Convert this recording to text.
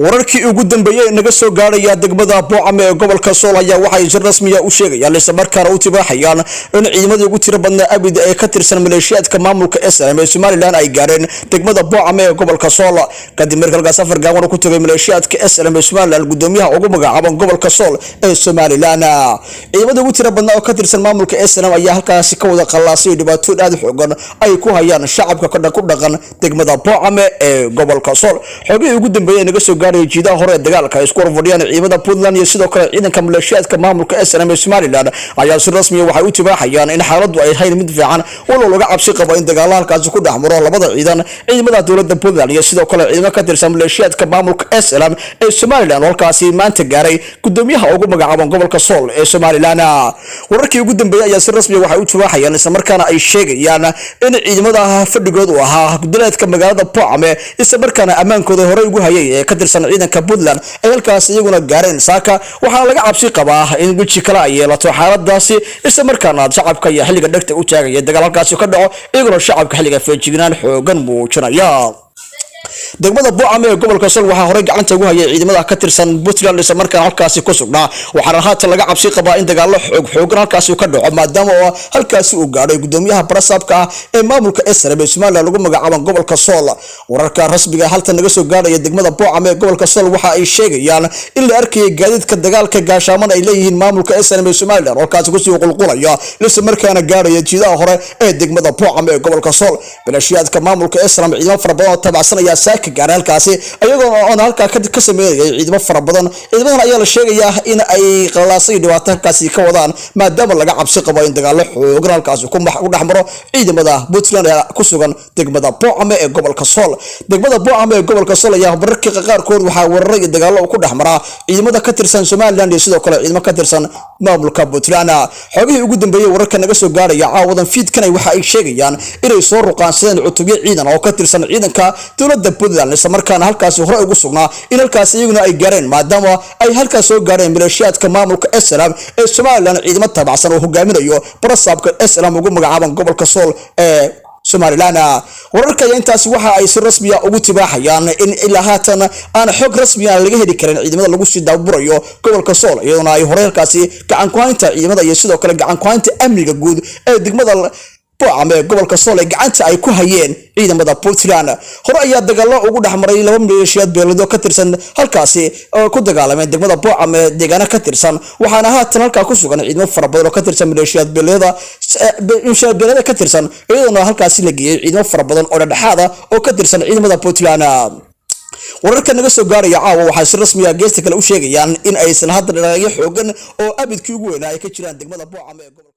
Wararkii ugu dambeeyey naga soo gaaraya degmada Boocame ee gobolka Sool ayaa waxay si rasmiya u sheegayaan, islamarkaana u tibaaxayaan, in ciidamadii ugu tiro badnaa abid ee ka tirsan maleeshiyaadka maamulka SNM ee Somaliland ay gaareen degmada Boocame ee gobolka Sool, kadib markii halkaas safar gaaban ku tagay maleeshiyaadka SNM ee Somaliland gudoomiyaha ugu magacaaban gobolka Sool ee Somaliland. Ciidamadii ugu tiro badnaa oo ka tirsan maamulka SNM ayaa halkaasi ka wada qallaasay dhibaatooyin aad u xoogan ay ku hayaan shacabka ku dhaqan degmada Boocame ee gobolka Sool. Xogihii ugu dambeeyey naga soo gaaraya jiidaha hore ee dagaalka ay isku horfadhiyaan ciidamada Puntland iyo sidoo kale ciidanka maleeshiyaadka maamulka SNM ee Somaliland ayaa si rasmiya waxay u tibaaxayaan in xaaladdu ay ahayn mid fiican, walow laga cabsi qabo in dagaalo halkaasi ku dhex maro labada ciidan, ciidamada dowladda Puntland iyo sidoo kale ciidamo ka tirsan maleeshiyaadka maamulka SNM ee Somaliland oo halkaasi maanta gaaray gudoomiyaha ugu magacaaban gobolka Sool ee Somaliland. Wararkii ugu dambeeyey ayaa si rasmiya waxay u tibaaxayaan, islamarkaana ay sheegayaan, in ciidamada fadhigood uu ahaa duleedka magaalada Boocame, islamarkaana ammaankooda horey ugu hayay ee ka tirsan ciidanka Puntland ay halkaas iyaguna gaareen saaka. Waxaana laga cabsi qabaa in weji kale ay yeelato xaaladaasi, isla markaana shacabka ayaa xilliga dhegta u taagaya dagaal halkaasi ka dhaco, iyaguna shacabka xilliga feejignaan xoogan muujinaya. Degmada Boocame ee gobolka Sool waxaa horey gacanta ugu hayay ciidamada ka tirsan Puntland, isla markaana halkaasi ku sugnaa. Waxaana haatan laga cabsi qabaa in dagaalo xoog xoogan halkaasi ka dhaco, maadaama oo halkaasi uu gaadhay gudoomiyaha barasaabka ah ee maamulka SNM ee Somaliland lagu magacaaban gobolka Sool. Wararka rasmiga haltan naga soo gaadhaya degmada Boocame ee gobolka Sool waxa ay sheegayaan in la arkayay gaadiidka dagaalka gaashaaman ay leeyihiin maamulka SNM ee Somaliland halkaasi kusii qulqulaya, isla markaana gaadhaya jiidaha hore ee degmada Boocame ee gobolka Sool. Maleeshiyaadka maamulka SNM ciidamo fara badan oo taabacsan ayaa saaka gaaray halkaasi, ayagoo oon halkaa ka sameynayay ciidamo fara badan. Ciidamadan ayaa la sheegayaa in ay qalaasay dhibaato halkaasi ka wadaan, maadaama laga cabsi qabo in dagaalo xoogan halkaasi ku dhex maro ciidamada Puntland ee ku sugan degmada Boocame ee gobolka Sool. Degmada Boocame ee gobolka Sool ayaa mararka qaarkood waxaa weeraray iyo dagaalo ku dhex maraa ciidamada ka tirsan Somaliland iyo sidoo kale ciidamo ka tirsan maamulka Puntland. Xogihii ugu dambeeyey wararka naga soo gaaraya caawadan fiidkanay waxa ay sheegayaan inay soo ruqaansadeen cutubyo ciidan oo ka tirsan ciidanka dowladda Puntland, isla markaana halkaasi hore ugu sugnaa, in halkaasi iyaguna ay gaareen, maadaama ay halkaas soo gaareen maleeshiyaadka maamulka SNM ee Somaliland ciidamo taabacsan oo hogaaminayo barasaabka SNM ugu magacaaban gobolka Sool ee Somaliland. Wararka ayaa intaasi waxa ay si rasmiya ugu tibaaxayaan in ilaa haatan aan xog rasmi ah laga heli karin ciidamada lagu sii daaburayo gobolka Sool, iyadoona ay horey halkaasi gacan ku-haynta ciidamada iyo sidoo kale gacan ku-haynta amniga guud ee degmada Boocame ee gobolka Sool ee gacanta ay ku hayeen ciidamada Puntland. Hore ayaa dagaalo ugu dhexmaray laba maleeshiyaad beeleedyo ka tirsan halkaasi oo ku dagaalameen degmada Boocame deegaano ka tirsan, waxaana haatan halkaa ku sugan ciidamo fara badan oo ka tirsan maleeshiyaad beeleeda ka tirsan, iyadoona halkaasi la geeyey ciidamo fara badan oo dhexdhexaad ah oo ka tirsan ciidamada Puntland. Wararka naga soo gaaraya caawa waxay si rasmiya geesta kale u sheegayaan in aysan hadda dhaqaaqyo xoogan oo abidkii ugu weynaa ay ka jiraan degmada Boocame ee gobolka